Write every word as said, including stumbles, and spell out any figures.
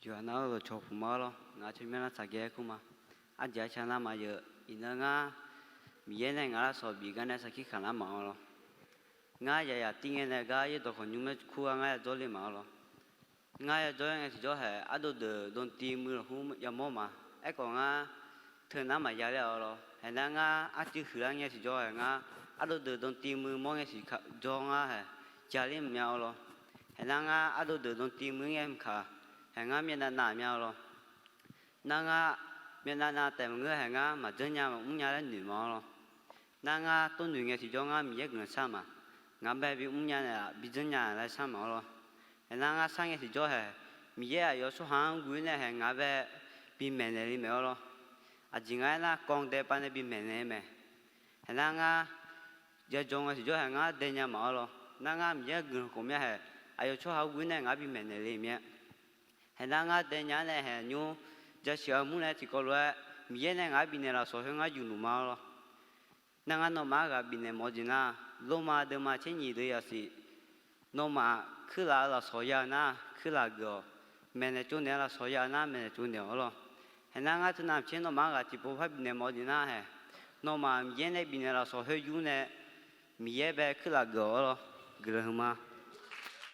Yawqha nav-anr dawqcawq puq ma-awr lawr. Ngaq-euq tsawrmyanr nar tsaqgaev kur ma. Arjaq arca nar maqyaeq, iqnan ngar Miqyaer nae ngaq lavsawq bif gar nae sarkir khaq nar maq-awr lawr. Ngar yaqyaq tir ngae nae gar yaerdawq khawqnymr maer kur-ar ngar yadzawr le maq-awr lawr. Ngar yadzawr-aer ngae tiqjawr haeq ardov deuq dantiv muiq lafkhoer yamawr ma. Aerkhawf ngar teunar maqya ler-awr lawr. Haeq nar ngar arcuiv huiqlar ngae tiqjawr haeq ngar ardov deuq dantiv muiq mawr ngae tiqjawr ngar haeq jaler maqmya-awr lawr. Haeq nar ngar ardov deuq dantiv muiq ngae mqkaq haeq ngar myavnav nav mya-awr lawr. Nar ngar myavnav nav taef maqngeur haeq ngar maqdzanr nya maqmr nya laer noeq ma-awr lawr. Nar ngar tawrnoeq ngae tiqjawr ngar Miqyaer guiqlanq shar ma. Ngaq bae bimr nya naeq-aq bidzanr nya laer shar maq-awr lawr. Haeq nar ngar shar ngae tiqjawr haeq, Miqyaer aqyawf tsawrhaq-anr guv-ir nae haeq ngaq bae bimaeq naeq le maeq-awr lawr. Aqjeq nga aernar, kawv dae pav nae bimaeq naeq-eu mae. Haeq nar ngar yajawr ngae tiqjawr haeq ngar daenya maq-awr lawr. Nar ngar Miqyaer guiqlanq khofmya haeq, aqyawf tsawrhaq-anr guv-ir nae ngaq-anr bimaeq naeq le mae. Haeq nar ngar daenya-anr nae haeq nymr jasheuq-a mur nae tiqkawv lof-aer Miqyaer nae ngaq-anr bifnaeq lafsawq khoer ngar yufluf ma-awr lawr. Nar ngar nawmaf-anr ghaq bifnaeq mawf-eu jeq nar, Lormav deuvma tser nyiq deuq yasiq, nawmaf kuirlaf-eu lafsawq ya-eu nar kuirlaf geuf-awq. Maeqnaeq tsovnaeq-eu lafsawq ya-eu nar maeqnaeq tsovnaeq-awq-awr lawr. Haeq nar ngar teunav maqtser nawmaf-anr ghaq tiqpov par bifnaeq mawf-eu jeq nar haeq, nawmaf Miqyaer nae bifnaeq lafsawq khoer yur nae Miqyaer bae kuirlaf geuf-awq-awr lawr. Guiqlanq huiqma.